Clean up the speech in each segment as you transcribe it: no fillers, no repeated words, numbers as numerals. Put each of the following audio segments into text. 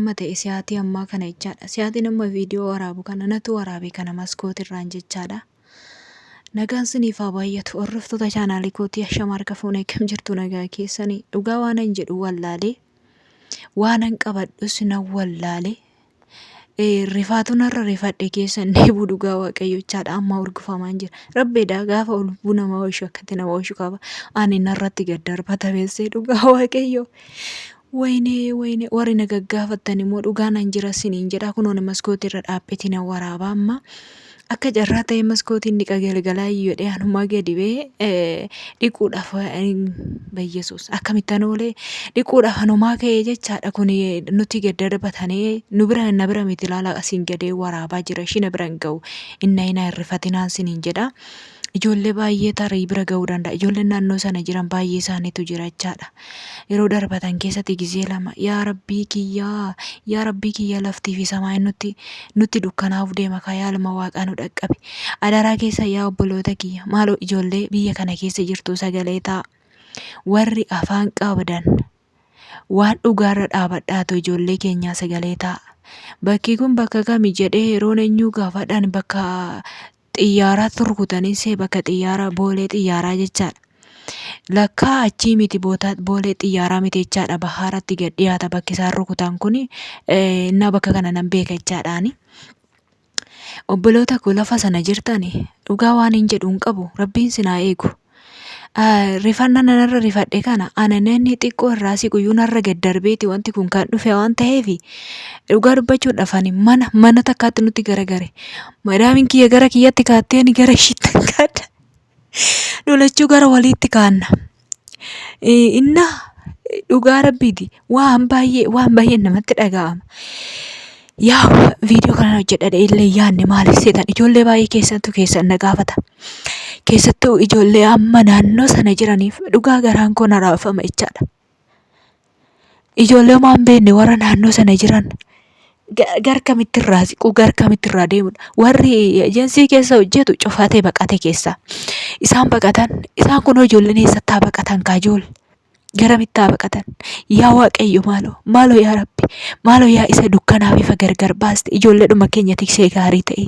Amma ta'e sa'aatii ammaa kana jechaadha. Sa'aatiin amma viidiyoo waraabu kana natu waraabe kana maskootirraan jechaadha. Nagaan siniif haa baay'atu. Hordoftoota chaanaalii kootii ashama harka fuunee akkam jirtu nagaa keessanii. Dhugaa waanan jedhu wallaalee waanan qabadhus nan wallaalee. Rifaatu narra rifadhe keessa hin deebi'u dhugaa waaqayyo jechaadha. Amma urgufamaan jira. Rabbeedha gaafa lubbuu nama oolchu akkatti nama oolchu qaba. Ani narratti gad darbatamessee dhugaa waaqayyo. Wayinee wayinee warri na gaggaafattan immoo dhugaa nan jira siniin jedha kunoon maskootii irra dhaabbeti na waraaba amma. Akka carraa ta'e maskootiin dhiqa galgalaa jedhee anumaa gadi ba'ee dhiquudhaaf bayyesuus akkamittan oolee dhiquudhaaf anumaa ka'ee jechaadha kun nuti gad darbatanii nu bira na bira miti ilaala asiin gadee waraabaa jira ishii na bira hin ga'u inna ina hirrifatinaan siniin jedha. Ijoollee baay'ee tarii bira ga'uu danda'a. Ijoolleen naannoo sana jiran baay'ee isaaniitu jira jechaadha. Yeroo darbatan keessatti gizee lama yaa rabbii kiyyaa yaa rabbii kiyyaa laftii fi samaayin nutti nutti dukkanaa'uuf deema kaa yaa ilma waaqaa nu dhaqqabi. Adaraa keessa yaa obboloota kiyya maaloo ijoollee biyya kana keessa jirtu sagalee ta'a. Warri afaan qabdan waan dhugaarra dhaabadhaatu ijoollee keenyaa sagalee ta'a. Bakki kun bakka kami jedhee yeroon eenyuu gaafadhaan bakka xiyyaaraatti rukutanii see bakka xiyyaara boolee xiyyaaraa jechaadha. Lakkaa achii miti boolee xiyyaaraa miti jechaadha. Bahaaratti gad dhiyaata bakki isaan rukutan kuni innaa bakka kana nan beeka jechaadhaani. Obboloota koo lafa sana jirtani dhugaa waan hin jedhu hin qabu rabbiin sin haa eegu. Rifannaa nanarra rifadhe kana ana namni xiqqoo irraa siquyyuu narra gad darbeeti wanti kun kan dhufe waan ta'eef dhugaa dubbachuudhaaf ani mana mana takkaatti nutti garagare. Madaamiin kiyya gara kiyyatti kaattee ani gara ishiitti kaadha. Lolachuu gara waliitti kaanna. Innaa dhugaa rabbiiti waan baay'ee waan baay'ee namatti dhaga'ama. Yaa viidiyoo kana hojjedha illee yaadne maaliif seetan ijoollee baay'ee keessattuu keessan na gaafata. Keessattuu ijoollee amma naannoo sana jiraniif dhugaa garaan koo na raafama jechaadha. Ijoollee homaa hin beekne warra naannoo sana jiran gar kamitti irraa siquu gar kamitti irraa deemudha. Warri ejensii keessa hojjetu cufatee baqate keessaa. Isaan baqatan isaan kunoo ijoolleen eessatti haa baqatan kaa ijoollee. Garamitti haa baqatan? Yaa Waaqayyo maaloo, maaloo yaa Rabbi, maaloo yaa isa dukkanaaf ifa gargar baaste ijoolleedhuma keenya tiksee gaarii ta'e.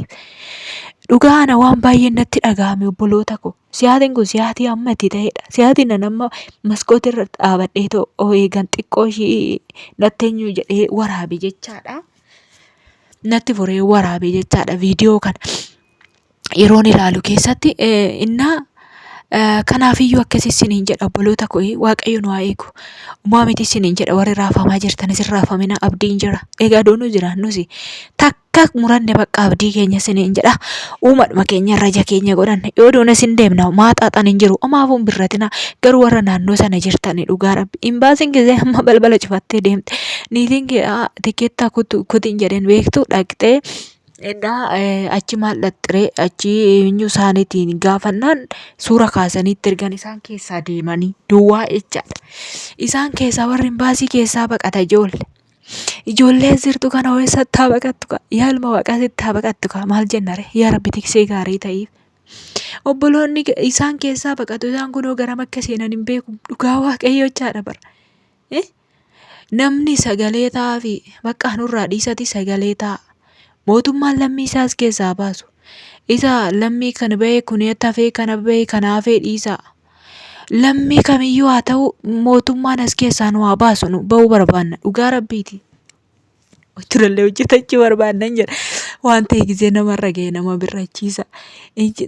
Dhugaa ana waan baay'een natti dhaga'ame obboloota koo. Siyaatiin kun siyaatii amma itti ta'edha. Siyaatiin an amma maskootii irra dhaabadhee too eegan xiqqoo ishii natti eenyu jedhee waraabe jechaadha. Natti furee waraabe jechaadha viidiyoo kana. Yeroon ilaalu keessatti innaa kanaafiyyuu akkasi isiniin jedha obboloota koo waaqayyo nu haa eegu. Umaa miti isiniin jedha warri raafamaa jirtan isin raafamina abdiin jira. Egaa doonuu jiraannus takka muranne bakka abdii keenya isiniin jedha. Uumadhuma keenya irra ija keenya godhanne yoo doona isin deemna maa xaaxan hin jiru omaafuun hin birratina garuu warra naannoo sana jirtani dhugaa rabbi. Imbaasiin gisee amma balbala cufattee deemte niitiin kee tikeettaa kutin jedheen beektu dhaqxee Egaa achi maal dhaqxiree achi eenyu isaaniitiin gaafannaan suura kaasanii itti ergan isaan keessaa deemanii duwwaa jechaadha. Isaan keessaa warri imbaasii keessaa baqata ijoolle. Ijoollee as jirtu kana eessatti haa baqattu kaa yaa ilma waaqaa sitti haa baqattu kaa maal jenna ree yaa rabbi tiksee gaarii ta'iif. Obboloonni isaan keessaa baqatu isaan kunoo garam akka seenan hin beeku dhugaa waaqayyo jechaadha bara. Namni sagalee ta'aafi bakka nurraa dhiisati sagalee ta'a. Mootummaan lammii isaas keessaa baasu. Isa lammii kan ba'e kun hafee kana ba'e kana hafee dhiisaa. Lammii kamiyyuu haa ta'u mootummaan as keessaa nu haa baasu nu ba'uu barbaanna dhugaa rabbiiti. Turallee hojjetachuu barbaannan jedha. Waan ta'e gisee namarra ga'e nama birrachiisa.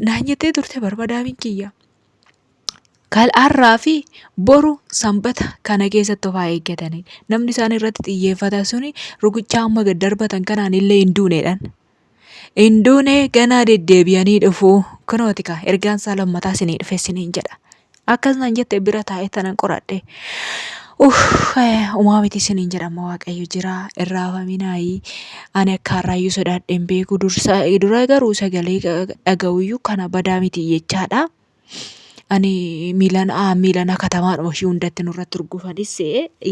Naan jettee turte barbadaamiin kiyya. Har'aa fi boru sanbata kana keessatti of haa eeggatanii. Namni isaan irratti xiyyeeffatan suni rukuchaa amma gad darbatan kanaan illee hin duuneedhaan. Hin duune ganaa deddeebi'anii dhufu. Kunooti kaa ergaan isaa lammataa isinii dhufe isiniin jedha. Akkas naan jette bira taa'ee tanan qoradhe. Uff umaa miti isiniin jedha amma Waaqayyo jira irraafaminaayii ani akka har'aayyuu sodaadhe hin beeku dursa dura garuu sagalee dhaga'uyyuu kana badaa miti jechaadha. Ani miilan miilana katamaadhuma ishii hundatti nurratti urgufanis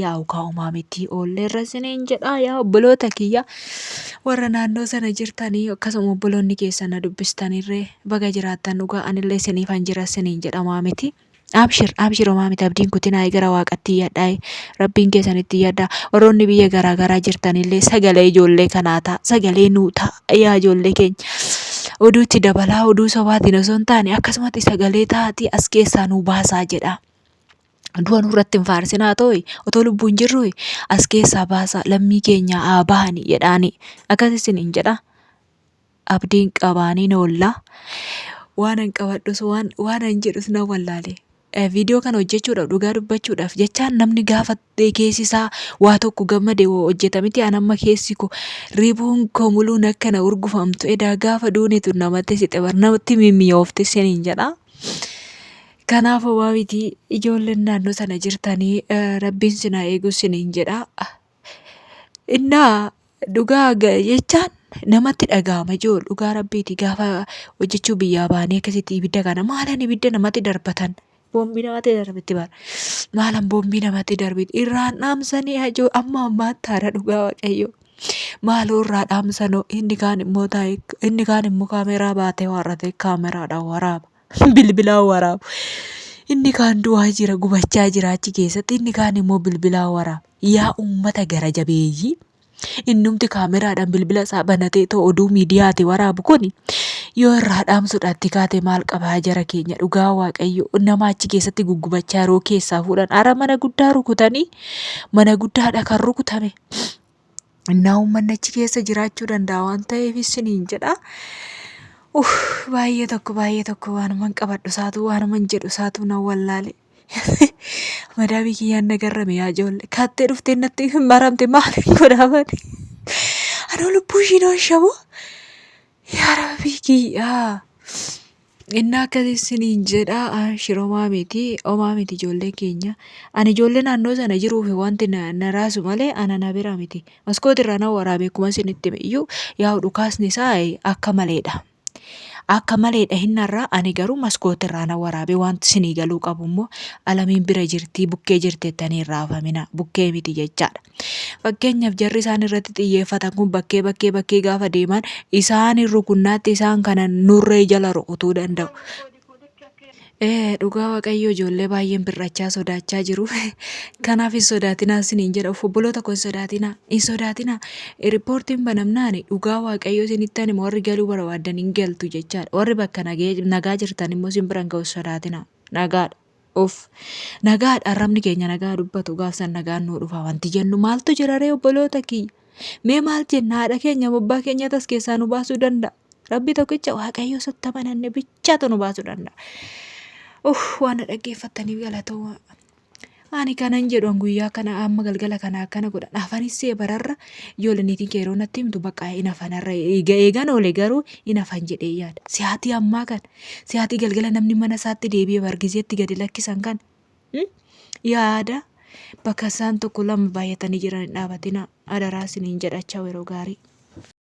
yaa'u kaa'umaa miti oolleerra isiniin jedha yaa obboloota kiyya warra naannoo sana jirtanii akkasuma obboloonni keessan na dubbistanirree baga jiraattan dhugaa anillee isiniifan jira isiniin jedhamaa miti. Abshir abshir homaa miti abdiin kutinaa gara waaqatti iyyadhaa rabbiin keessanitti iyyadhaa warroonni biyya garaa garaa jirtanillee sagalee ijoollee kanaa ta'a sagalee nuu ta'a yaa ijoollee keenya oduutti dabalaa oduu sobaatiin osoo hin taane akkasumatti sagalee ta'aatii as keessaa nuu baasaa jedha. Du'a nurratti hin faarsinaa too'i otoo lubbuun jirru as keessaa baasaa lammii keenya haa bahani jedhaani akkas isiniin jedha. Abdiin qabaaniin oolla. Waanan qabadhus waan waanan jedhus nan wallaale. Viidiyoo kana hojjechuudhaaf dhugaa dubbachuudhaaf jechaan namni gaafa keessi isaa waa tokko gammade hojjeta miti an amma keessi koo ribuun koo muluun akka na urgufamtu edaa gaafa duunitu namatti sixe bar namatti mimmi'oofti isiniin jedha. Kanaaf homaa miti ijoolleen naannoo sana jirtanii rabbiin sin haa eegu isiniin jedha. Innaa dhugaa jechaan namatti dhaga'ama ijoo dhugaa rabbiiti gaafa hojjechuu biyyaa baanee akkasitti ibidda kana maalan ibidda namatti darbatan boombii namatti darbatti bara maalan boombii namatti darbiti irraan dhaamsanii ajoo amma ammaatti haara dhugaa waaqayyo maaloo irraa dhaamsanoo inni kaan immoo taa'e inni kaan immoo kaameraa baatee waarratee kaameraadhaan waraaba. Bilbilaan waraabu. Inni kaan du'aa jira gubachaa jira achi keessatti inni kaan immoo bilbilaan waraaba. Yaa uummata gara jabeeyyii innumti kaameraadhaan bilbila isaa banatee too oduu miidiyaati waraabu kuni yoo irraa dhaamsuudhaan itti kaate maal qabaa jara keenya dhugaa waaqayyo nama achi keessatti guggubachaa yeroo keessaa fuudhan ara mana guddaa rukutanii mana guddaadha kan rukutame. Innaa uummanni achi keessa jiraachuu danda'a waan ta'eef isiniin jedha. Uff baay'ee tokko baay'ee tokko waanuman qabadhu isaatu waanuman jedhu isaatu nan wallaale. Madaamii kiyyaan na garrame yaa ijoollee. Kaattee dhuftee natti maramte maaliin godhaamani? Anoo lubbuu ishiin ooshamu. Yaa rabbii kiyyaa. Innaa akkas isiniin jedha abshir homaa miti homaa miti ijoollee keenya. Ani ijoollee naannoo sana jiruuf wanti na raasu malee ana na bira miti. Maskooti irraa nan waraabe akkuma isinitti hime iyyuu yaa'u dhukaasni isaa akka maleedha. Akka maleedha hinnarraa ani garuu maskooti irraa nan waraabe wanti isinii galuu qabu immoo alamiin bira jirtii bukkee jirti jettanii hin raafamina bukkee miti jechaadha. Fakkeenyaaf jarri isaan irratti xiyyeeffatan kun bakkee bakkee bakkee gaafa deeman isaan hin rukunnaatti isaan kana nurree jala rukutuu danda'u. Ee dhugaa waaqayyoo ijoollee baay'een bir'achaa sodaachaa jiru. Kanaaf hin sodaatinaa isiniin jedha. Of obboloota koo hin sodaatinaa. Hin sodaatinaa. Riippoortiin banamnaan dhugaa waaqayyoo isinitti anima warri galuu barbaaddan hin galtu jechaadha. Warri bakka nagaa jirtan immoo isin biran ga'u hin sodaatinaa. Nagaadha. Uff. Nagaadha arrabni keenya nagaa dubbatu gaaf san nagaan nuu dhufa wanti jennu maaltu jira ree obboloota kiyya. Mee maal jenna haadha keenya abbaa keenya tas keessaa nu baasuu danda'a. Rabbi tokkicha waaqayyo sitti amananne bichaatu nu baasuu danda'a. Uff waan na dhaggeeffattaniif galatoomaa. Ani kanan jedhu an guyyaa kana amma galgala kana akkana godhan afanis see bararra ijoollee niitiin kee yeroo natti himtu bakka hin hafanarra eegan oole garuu hin hafan jedhee yaada. Siyaatii ammaa kana Siyaatii galgala namni mana isaatti deebi'ee bargizeetti gadi lakkisan kana yaada bakka isaan tokko lama baay'atanii jiran hin dhaabatinaa adaraa isiniin jedha chaw yeroo gaarii.